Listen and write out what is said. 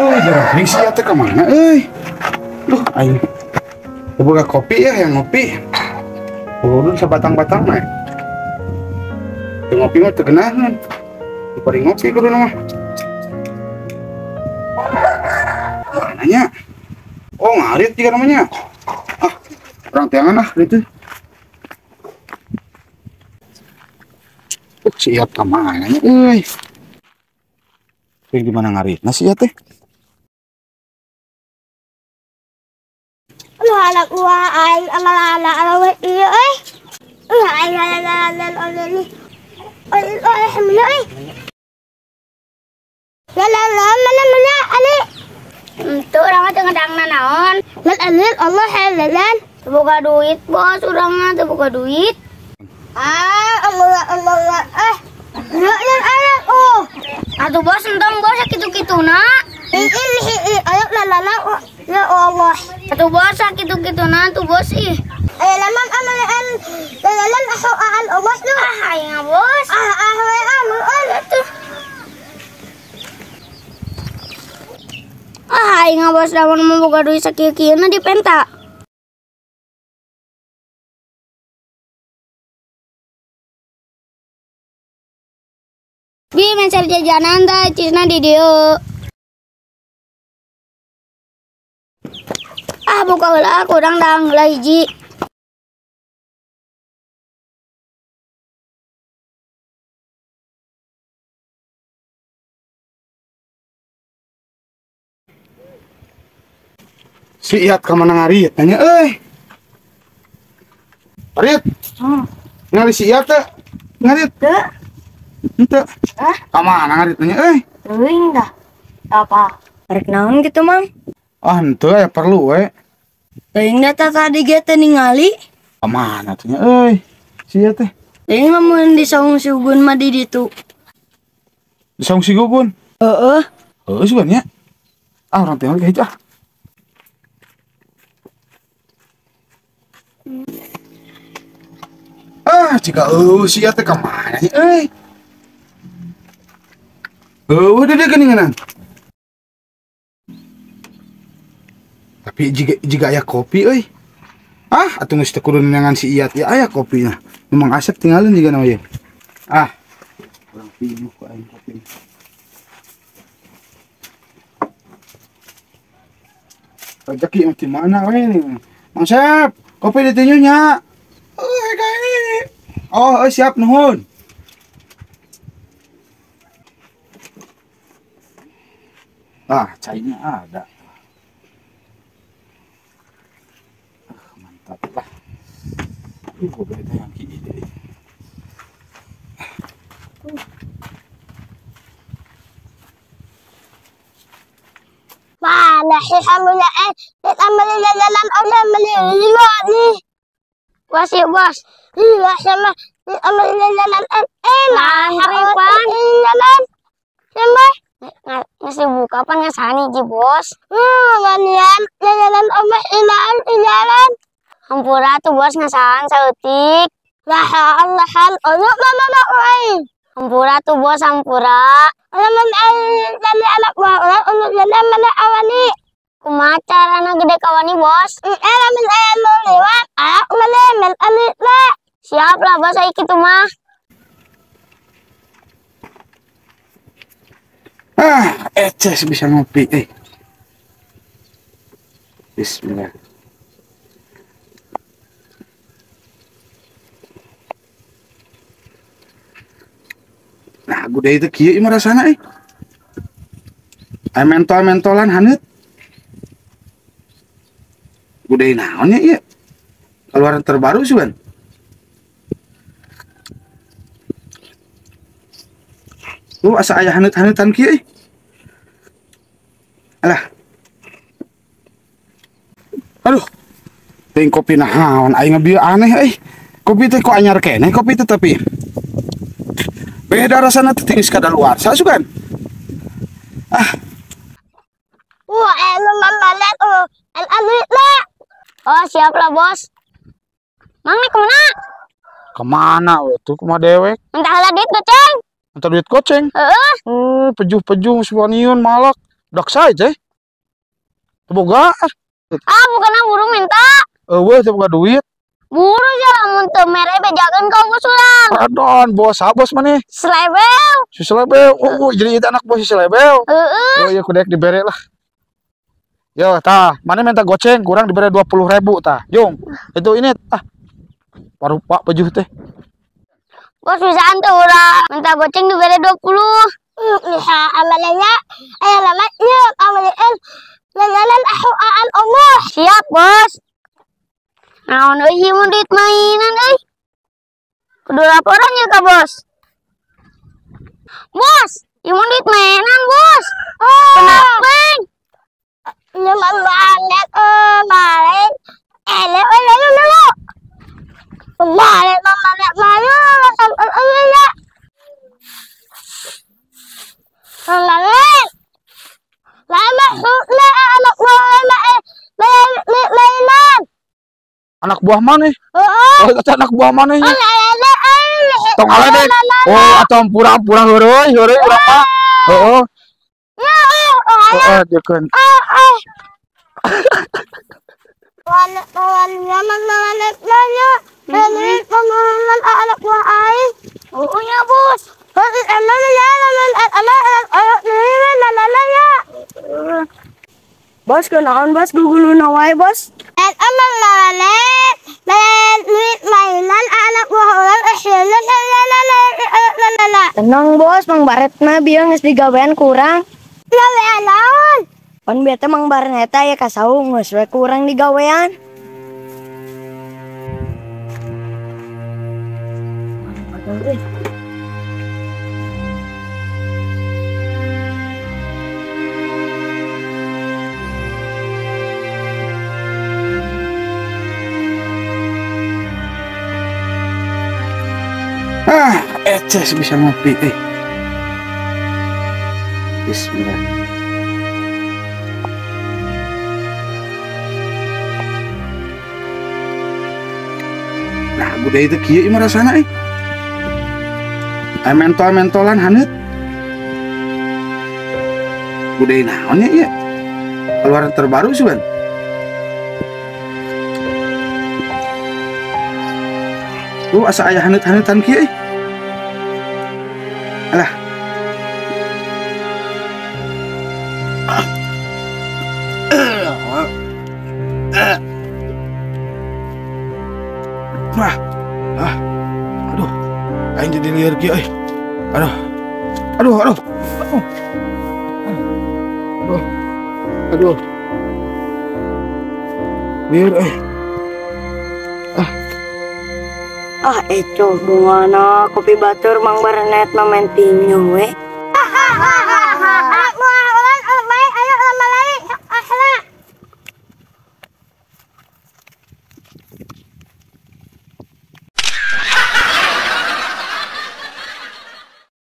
Oh, jarang sih teh ka mana euy? Duh, aing. Boga kopi ya yang ngopi. Urun sabatang-batang mah. Teu ngopi mah teu geunaheun. Dipari ngopi kudu mah. Nanya. Oh, ngarit juga namanya. Ah, orang teangan ah gitu. Siap ka mana nya euy? Di mana ngarit? Nasi ya teh. Itu orang teh ngedangna naon? Allah buka duit bos, urang teh buka duit. Ah, Allah Allah ah. Oh. Atuh bos entong bos kitu-kituna. Ya Allah. Atuh bos kitu-kituna tuh bos ih. Ah, bos. Ah, aing bos lamun mau boga duit sakieu-kieuna dipenta. Bi mencari jajanan teh cisna di dieu. Ah buka heula kurang dang heula hiji. Si Iyat ka mana ngarit nanya euy. Ngarit. Ngarit si Iyat teh. Ngarit teh. Henteu. Hah? Ka mana ngarit nanya euy? Teuing dah. Apa? Rek naon gitu, Mang? Ah, henteu aya perlu we. Teuing dah tadi ge teu ningali. Ka mana tuh nya euy? Si Iyat teh. Teuing mah mun di saung si Gugun mah di ditu. Di saung si Gugun? Heeh. Heeh sugan nya. Ah, urang teh hiji ah. Ah, jika si Iyat teh ka mana nya euy? Eueuh dede geuningan. Tapi jika aya kopi euy. Ah, atuh geus teu kudu neangan si Iyat ya aya kopina. Memang asep tinggalin jiga nama ieu. Ah. Urang pinuh ku aing kopi. Rezeki mah di mana we ini? Mang Sep, kopi ditinju nya. Euy kae. Oh, siap nuhun. Ah, cainya ada. Ah, mantap lah. Gue beda yang kini deh. Bos ya bos. Ngasih buka apa ngasani ji bos? Hampura tuh bos ngasaan saeutik. Hampura tuh bos hampura. Kumaha carana gede kawani bos? Siap lah bos ai kitu mah. Ah, eces bisa ngopi eh. Bismillah. Nah, gude itu kieu ieu mah rasana eh. Aya mentol-mentolan haneut. Gude naon nya ieu? Keluaran terbaru sih, Ban. Lu asa aya haneut-haneutan kieu eh. Alah. Aduh. Ting kopi naon aing bieu aneh euy. Kopi teh kok anyar keneh kopi teh tapi. Beda rasana teh geus kadaluarsa sugan. Ah. Oh, siap lah bos. Mang nih kemana? Kemana we tuh kumaha dewek? Entah heula duit goceng. Minta duit goceng? Heeh. Oh, pejuh-pejuh suaniun malak. Dak sae teh. Teu boga. Ah, bukanna buru minta. Eueuh teu boga duit. Buru ya lamun teu mere bejakeun ka bos urang. Pardon, bos bos maneh? Selebel. Si Selebel. Oh, jadi itu anak bos si Selebel. Heeh. Oh iya kudu dibere lah. Yo, tah, mana minta goceng kurang diberi 20.000 tah. Jung, itu ini ah. Parupa pejuh teh. Bos bisaan tuh urang minta goceng diberi 20. Siap, Bos. Naon euy ieu mun duit mainan euy. Kudu laporan ya ka bos. Bos, ieu mun duit mainan, Bos. Kenapa? Anak buah mana? Oh, itu anak buah mana? Tong aledek. Oh, atau pura-pura heureuy, heureuy urang mah. Heeh. Heeh, diekeun. Bos, kunaon bos guguluna wae bos? Tenang bos, Mang Baret mah bieu geus digawean kurang. Pan bete Mang Baret eta aya ka saung geus we kurang digawean. Ah, eces bisa ngopi eh. Bismillah. Nah, budaya itu kieu ieu rasana eh. Aya mentol-mentolan haneut. Budaya naon nya ieu? Keluaran terbaru sih, Ban. Asa aya haneut-haneutan kieu eh. Alah. Wah. Ah. Aduh. Aing jadi lieur kieu euy. Aduh. Aduh, aduh. Aduh. Aduh. Lieur euy. Ah, eco bungana kopi batur Mang Barnet mah mentinyo we.